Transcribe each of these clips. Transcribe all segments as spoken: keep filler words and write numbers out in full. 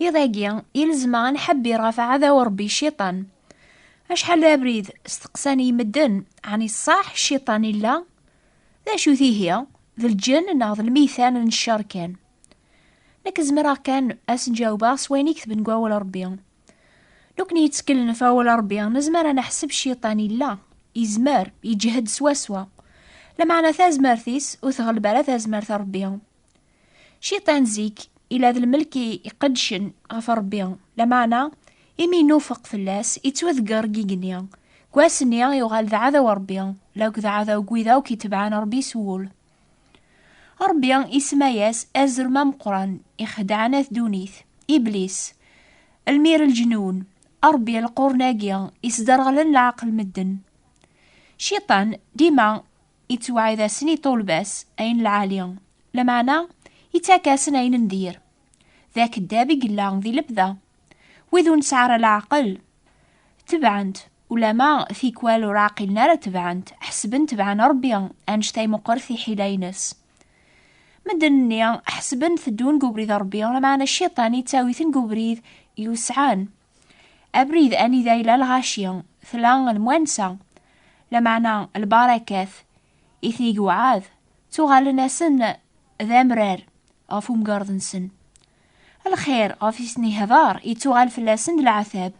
Iḍ-agi, ilzem-aɣ ad nḥebbir ɣef aɛdaw n Ṛebbi, Cciṭan. Acḥal d abrid steqsan-iyi medden, ɛni ṣṣeḥ Cciṭan illa? D acu-t ihi? D lǧenn neɣ d lmeytan n ccer kan? Nekk zemreɣ kan ad sen-ǧawbeɣ s wayen i ketben deg wawal n Ṛebbi. Nekkni yetteklen ɣef wawal n Ṛebbi, nezmer ad neḥseb Cciṭan illa, yezmer, yeǧhed swaswa. Lameɛna tazmert-is ur tɣelleb ara tazmert n Ṛebbi. Cciṭan zik ila d lmelk i-, iqeddcen ɣef Ṛebbi, lameɛna imi nufeq fell-as, ittwadegger deg igenni. Deg wass-nni yuɣal d aɛdaw n Ṛebbi, la d aɛdaw n wid akk itebɛen Ṛebbi s wul. Ṛebbi isemma-yas azrem ameqqran ixeddɛen at ddunit, Iblis, lmir n leǧnun, Ṛebbi lqurn-agi isderɣlen leɛqel medden. Cciṭan dima ittewɛid-asen, iṭuleb-as ayen lɛali, lameɛna ittak-asen ayen n dir. D akeddab i yella di lebda. Wid ur nesɛi ara leɛqel, tebɛen-t, ulama tikwal ur ɛqilen ara tebɛen-t, ḥesben tebɛen Ṛebbi, annect-a i meqqret tiḥila-ines. Medden-nni ḥesben teddun deg ubrid n Ṛebbi, lameɛna Cciṭan ittawi-ten deg ubrid iwesɛan. Abrid anida yella lɣaci, tella lemwansa, lameɛna lbarakat i ten-iwɛed, ttuɣalen-asen d amrar ɣef umgerḍ-nsen. Lxir ɣef i sen-ihder, ittuɣal fell-asen d leɛtab.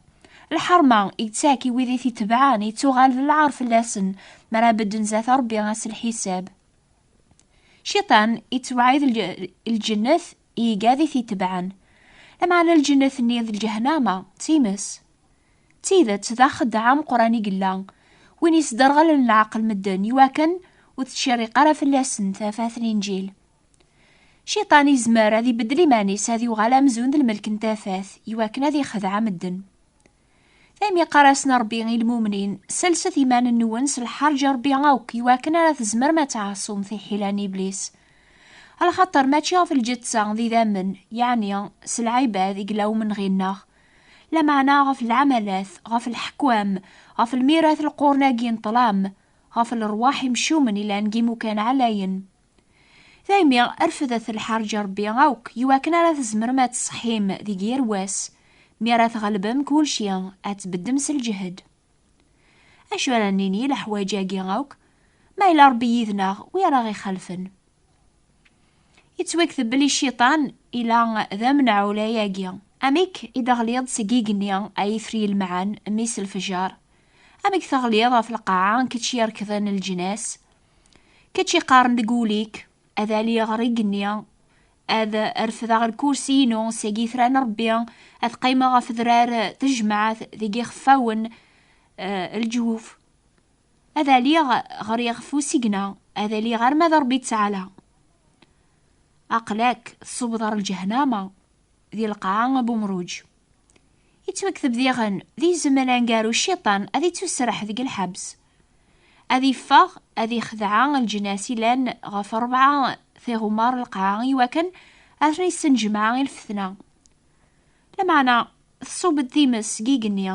Lḥerma i yettak i wid i t-itebɛen, ittuɣal d lɛar fell-asen, mi ara bedden zdat Ṛebbi ass lḥisab. Cciṭan ittewɛid lǧ-, lǧennet i igad i t-itebɛen. Lameɛna lǧennet-nni d lǧehnama, d times. D tidet, d axeddaɛ ameqqran i yella, win yesderɣalen leɛqel medden, iwakken ur tettcerriq ara fell-asen tafat n Inǧil. Cciṭan izmer ad ibeddel iman-is, ad yuɣal amzun d lmelk n tafat, iwakken ad ixdeɛ medden. Daymi yeqqar-asen Ṛebbi i lmumnin, selset iman-nwen s lḥerǧ n Ṛebbi akk, iwakken ara tzemrem ad tɛaṣum tiḥila n Iblis. Alaxaṭer mačči ɣef lǧetta d idammen, yeɛni s lɛibad i yella umenɣi-nneɣ, lameɛna ɣef lɛamalat, ɣef leḥkwam, ɣef lmirat lqurn-agi n ṭṭlam, ɣef lerwaḥ imcumen ilan deg imukan ɛlayen. Daymi, refdet lḥerǧ n Ṛebbi akk, iwakken ara tzemrem ad tṣeḥḥim deg yir wass. Mi ara tɣelbem kulci, ad tbeddem s lǧehd. Acu ara nini i leḥwayeǧ-agi akk? Ma yella Ṛebbi yid-neɣ, wi ara ɣ-ixelfen? Yettwakteb belli Cciṭan ila d amneɛɛul ayagi. Amek i d-teɣliḍ seg igenni ay itri lmɛan, mmi-s n lefjer? Amek teɣliḍ ɣef lqaɛa, kečč yerkḍen leǧnas? Kečč iqqaren deg wul-ik, ad aliɣ ɣer igenni, ad refdeɣ lkursi-inu seg yitran n Ṛebbi, ad qqimeɣ ɣef udrar n tejmaɛt deg ixeffawen, eh, leǧwuf. Ad aliɣ ɣer yixef usigna, ad aliɣ arma d Ṛebbi Ttaɛla. Aql-ak tṣubbeḍ ɣer lǧehnama, di lqaɛa n Bumruǧ. Yettwakteb diɣen, di zzman aneggaru Cciṭan ad ittuserreḥ deg lḥebs. Ad iffeɣ, ad ixdeɛ leǧnas ilan ɣef rebɛa tiɣemmar n lqaɛa iwakken ad ten-issenjmeɛ i lfetna. Lameɛna tṣubb-d times seg igenni,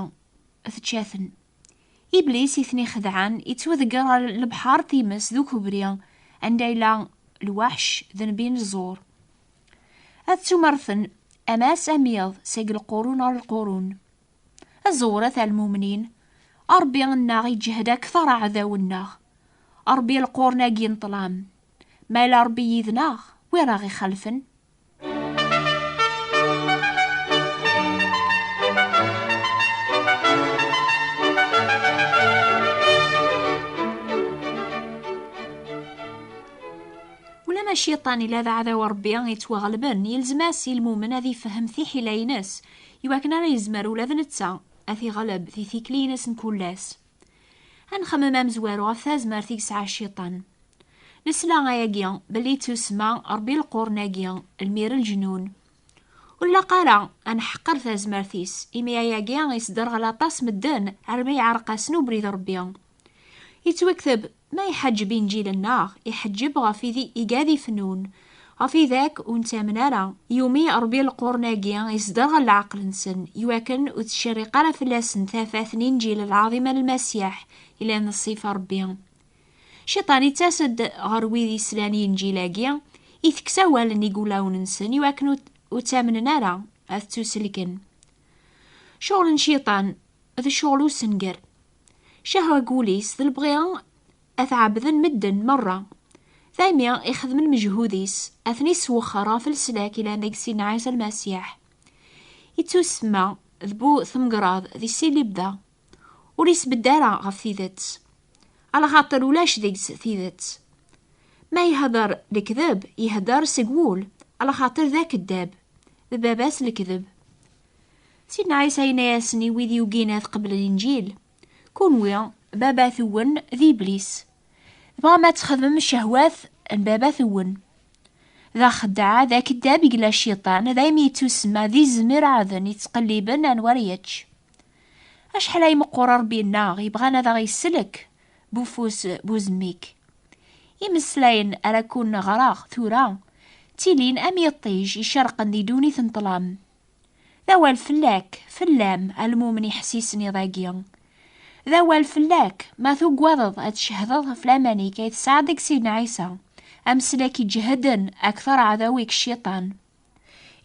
tečča-ten. Iblis i ten-ixedɛen ittwadegger ɣer lebḥer times d ukebri, anda yella lweḥc d nnbi n ẓẓur. Ad ttumerten am ass am yiḍ seg lqurun ɣer lqurun. Ẓewret a lmumnin, Ṛebbi-nneɣ iǧhed akteṛ aɛdaw-nneɣ. Ṛebbi lqurn-agi n ṭṭlam. Ma yella Ṛebbi yid-neɣ, wi ara ɣ-ixelfen? Ulama Cciṭan ila d aɛdaw n Ṛebbi yettwaɣelben, yelzem-as i lmumen ad ifhem tiḥila-ines, iwakken ara yezmer ula d netta ad t-iɣleb di tikli-ines n kul ass. Ad nxemmem amezwaru ɣef tazmert i yesɛa Cciṭan. Nesla ayagi belli yettusemma Ṛebbi lqurn-agi, lmir n leǧnun. Ur ilaq ara ad nḥeqqer tazmert-is, imi ayagi yesderɣel aṭas medden armi yeɛreq-asen ubrid n Ṛebbi. Yettwakteb, ma iḥeǧǧeb Inǧil-nneɣ, iḥeǧǧeb ɣef id-, igad ifennun, ɣef idak ur nettamen ara. Yumi Ṛebbi lqurn-agi yesderɣel leɛqel-nsen, iwakken ur tettcerriq ara fell-asen tafat n Inǧil lɛaḍima n Lmasiḥ, ilan d ṣṣifa Ṛebbi. Cciṭan ittas-d ɣer wid islan i Inǧil-agi, itekkes awalen i wulawen-nsen iwakken ur, ur ttamnen ara. ad ttuselken. Ccɣel n cciṭan d ccɣel usenger. Cahwa n wul-is d lebɣi ad t-ɛebden medden merra. Daymi ixdem lmejhud-is ad ten-iswexxer ɣef leslak ilan deg Sidna Ɛisa Lmasiḥ. Ittusemma d bu temgerḍ di si libda. Ur isbedd ara ɣef tidet, alaxaṭer ulac deg-s tidet. Ma ihedder lekdeb, ihedder seg wul, alaxaṭer d akeddab, d baba-s lekdeb. Sidna Ɛisa yenna-yasen i wid yugin ad qeblen Linǧil: "Kunwi, baba-twen d Iblis. Tebɣam ad txedmem ccehwat n baba-twen." D axeddaɛ, d akeddab i yella cciṭan, daymi yettusemma d izem ireɛden yettqelliben anwa ara yečč. Acḥal ay meqqer Ṛebbi-nneɣ yebɣan ad aɣ-isellek bu ufus bu uzemmik. Imeslayen ara ken-ɣreɣ tura ttilin am yiṭij icerqen di ddunit n ṭṭlam. D awal fell-ak, fell-am, a lmumen iḥessisen iḍ-agi. D awal fell-ak, ma tugadeḍ ad tcehdeḍ ɣef laman-ik ay tesɛa deg Sidna Ɛisa, ameslak iǧehden akteṛ aɛdaw-ik cciṭan.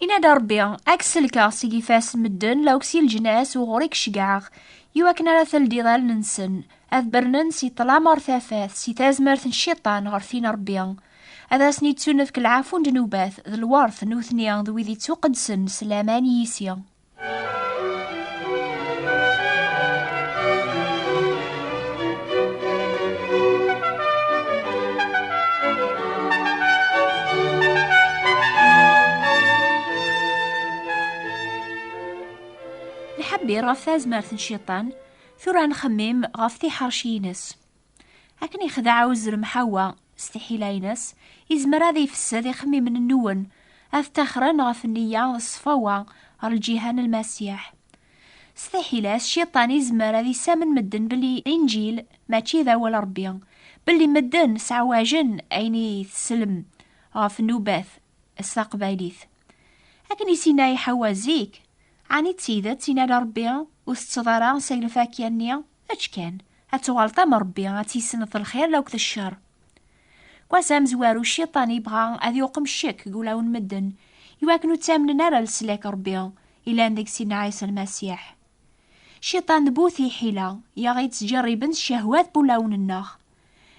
Yenna-d Ṛebbi: "Ad k-selkeɣ seg ifassen medden, lawk si leǧnas uɣur i k-ceggɛeɣ, iwakken ara teldiḍ allen-nsen, ad bernen si ṭṭlam ɣer tafat, si tazmert n cciṭan ɣer tin n Ṛebbi. Ad asen-ittunefk lɛafu n ddnubat d lweṛt nutni d wid ittuqedsen s laman yis-i." Nḥebbir ɣef tazmert n cciṭan, tura nxemmem ɣef tiḥerci-ines. Akken ixdeɛ uzrem Ḥawa s tiḥila-ines, izmer ad ifessed ixemmimen-nwen, ad ttaxren ɣef nniya d ṣṣfawa ɣer lǧiha n Lmasiḥ. S tiḥila-s, cciṭan izmer ad isamen medden belli Linǧil mačči d awal Ṛebbi, belli medden sɛewajen ayen i tessellem ɣef nnubat s taqbaylit. Akken i s-yenna i Ḥawa zik, ɛni d tidet, yenna-d Ṛebbi, ur tettetteḍ ara seg lfakya-nni? Ečč kan, ad tuɣaleḍ am Ṛebbi, ad tissneḍ lxir lawk d ccer. Deg wass amezwaru, cciṭan yebɣa ad yuqem ccek deg ulawen n medden, iwakken ur ttamnen ara leslak Ṛebbi ilan deg Sidna Ɛisa Lmasiḥ. Cciṭan d bu tiḥila i aɣ-yettǧerriben s ccehwat n wulawen-nneɣ.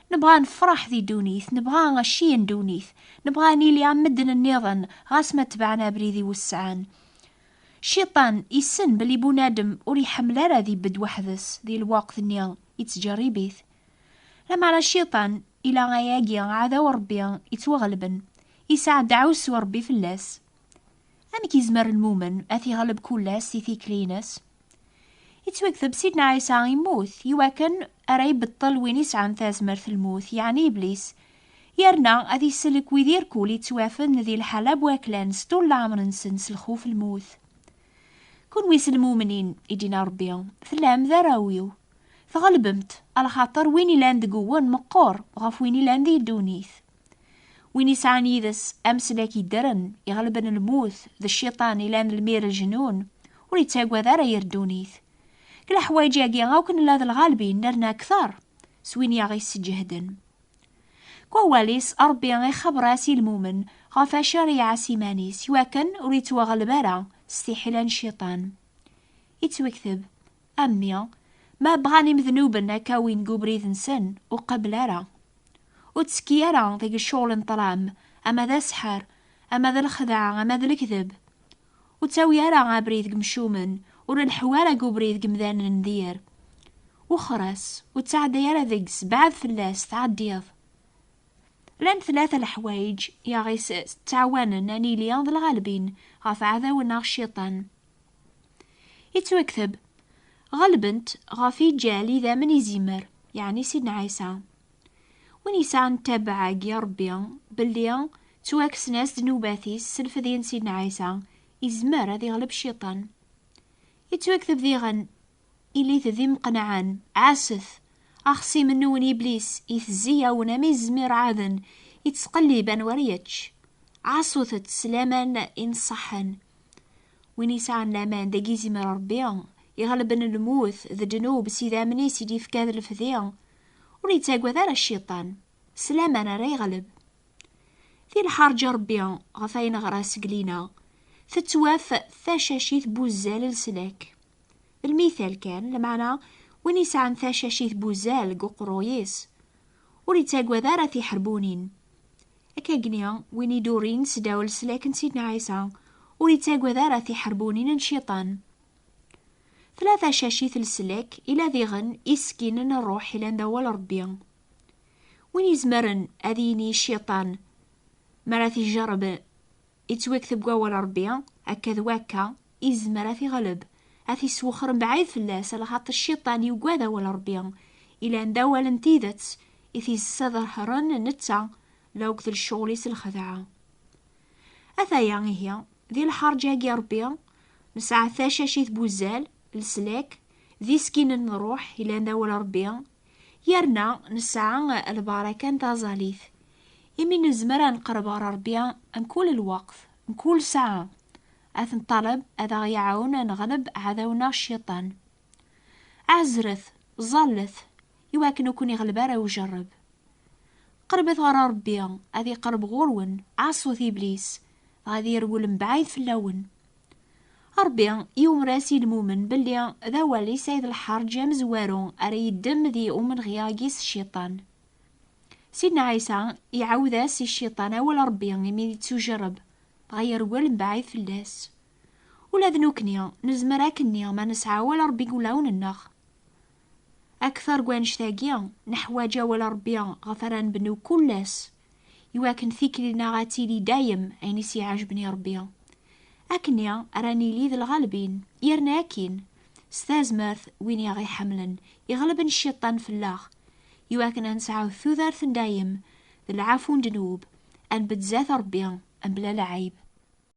Nebɣa nefṛeḥ di ddunit, nebɣa cci n ddunit, nebɣa ad nili am medden nniḍen, ɣas ma tebɛen abrid iwesɛen. Cciṭan issen belli bunadem ur iḥemmel ara ad ibedd weḥd-s di lweqt-nni yettǧerrib-it. Lameɛna cciṭan ila ayagi aɛdaw n Ṛebbi yettwaɣelben, yesɛa ddeɛwessu n Ṛebbi fell-as. Amek yezmer lmumen ad t-iɣleb kul ass i tikli-ines? Yettwakteb Sidna Ɛisa yemmut iwakken ara ibeṭṭel win isɛan tazmert n lmut, yeɛni Iblis, yerna ad isellek wid irkul yettwafen di lḥala n waklan s ṭul leɛmer-nsen s lxuf n lmut. Kunwi s lmumnin, i d-yenna Ṛebbi, tellam d arraw-iw. Tɣelbemt, alaxaṭer win ilan deg-wen meqqer ɣef win ilan di ddunit. Win isɛan yid-s ameslak yeddren, iɣelben lmut d cciṭan ilan lmir lejnun, ur yettagad ara yir ddunit. Deg leḥwayeǧ-agi akk nella d lɣalbin, nerna akteṛ s win i aɣ-isseǧehden. Deg wawal-is, Ṛebbi ixebber-as i lmumen ɣef wacu ara iɛass iman-is, iwakken ur yettwaɣleb ara s tiḥila n cciṭan. Yettwakteb: "A mmi, ma bɣan imednuben ad k-awin deg ubrid-nsen, ur qabel ara. Ur ttekki ara deg ccɣel n ṭṭlam, ama d aseḥḥer, ama d lexdeɛ, ama d lekdeb. Ur ttawi ara abrid deg imcumen, ur leḥḥu ara deg ubrid deg imdanen n dir. Wexxer-as, ur ttɛedday ara deg-s, beɛɛed fell-as, tɛeddiḍ." Llan tlata leḥwayeǧ i aɣ-yettɛawanen ad nili d lɣalbin ɣef aɛdaw-nneɣ cciṭan. Yettwakteb: "Ɣelbent ɣef iǧal idammen izimer", yeɛni Sidna Ɛisa. Win yesɛan ttabaɛa deg Ṛebbi, belli ttwakksen-as ddnubat-is s lfedya n Sidna Ɛisa, izmer ad iɣleb cciṭan. Yettwakteb diɣen: "Ilit d imqenɛen, ɛasset, axṣim-nwen Iblis itezzi-yawen am izem ireɛɛden, ittqellib anwa ara yečč. Ɛaṣut-t s laman ineṣṣaḥen." Win yesɛan laman deg izimer Ṛebbi, iɣelben lmut d ddnub s idammen-is i d-ifka d lefdi, ur yettagad ara cciṭan, s laman ara yeɣleb. Di lḥerǧ Ṛebbi ɣef ayen ɣer-as glina, tettwaf tacacit buzzal leslak. D lmital kan, lameɛna win yesɛan tacacit buzzal deg uqerruy-is, ur yettagad ara tiḥerbunin. Akkagni, win idurin sdaw leslak n Sidna Ɛisa, ur yettagad ara tiḥerbunin n cciṭan. Tella tacacit leslak, ila diɣen isekkilen n ṛṛuḥ ilan d awal Ṛebbi. Win izemren ad yini i cciṭan mi ara t-ijerreb, ittwakteb deg wawal Ṛebbi, akka d wakka, izmer ad t-iɣleb, ad t-iswexxer mebɛid fell-as, alaxaṭer cciṭan yugad awal Ṛebbi, ilan d awal n tidet, i t-issedhṛen netta, la akked lecɣel-is lxedɛa. Ataya ihi, di lḥerǧ-agi Ṛebbi, nesɛa tacacit buzzal, leslak, d isekkilen n ṛṛuḥ, ilan d awal Ṛebbi, yerna nesɛa lbaraka n taẓalit, imi nezmer ad neqreb ɣer Ṛebbi mkul lweqt, mkul ssaɛa, ad t-nṭaleb ad aɣ-iɛawen ad neɣleb aɛdaw-nneɣ cciṭan. Ɛezret, ẓallet, iwakken ur ken-iɣleb ara ujerreb. Qerbet ɣer Ṛebbi, ad iqerreb ɣur-wen, ɛaṣut Iblis, dɣa ad yerwel mebɛid fell-awen. Ṛebbi yumer-as i lmumen belli d awal-is ay d lḥerǧ amezwaru ara yeddem di umenɣi-agi s cciṭan. Sidna Ɛisa iɛawed-as i cciṭan awal Ṛebbi imi yettujerreb, dɣa yerwel mebɛid fell-as. Ula d nekkni nezmer akkenni ma nesɛa awal Ṛebbi deg wulawen-nneɣ. Akter deg wannect-agi, neḥwaǧ awal Ṛebbi ɣef ara nbennu kul ass, iwakken tikli-nneɣ ad tili dayem ayen i s-iɛejben i Ṛebbi. Akkenni ara nili d lɣalbin, yerna akkin, s tazmert win i aɣ-iḥemmlen, iɣelben cciṭan fell-aɣ, iwakken ad nesɛu tudert n dayem, d lɛafu n ddnub, ad nbedd zdat Ṛebbi, mebla lɛib.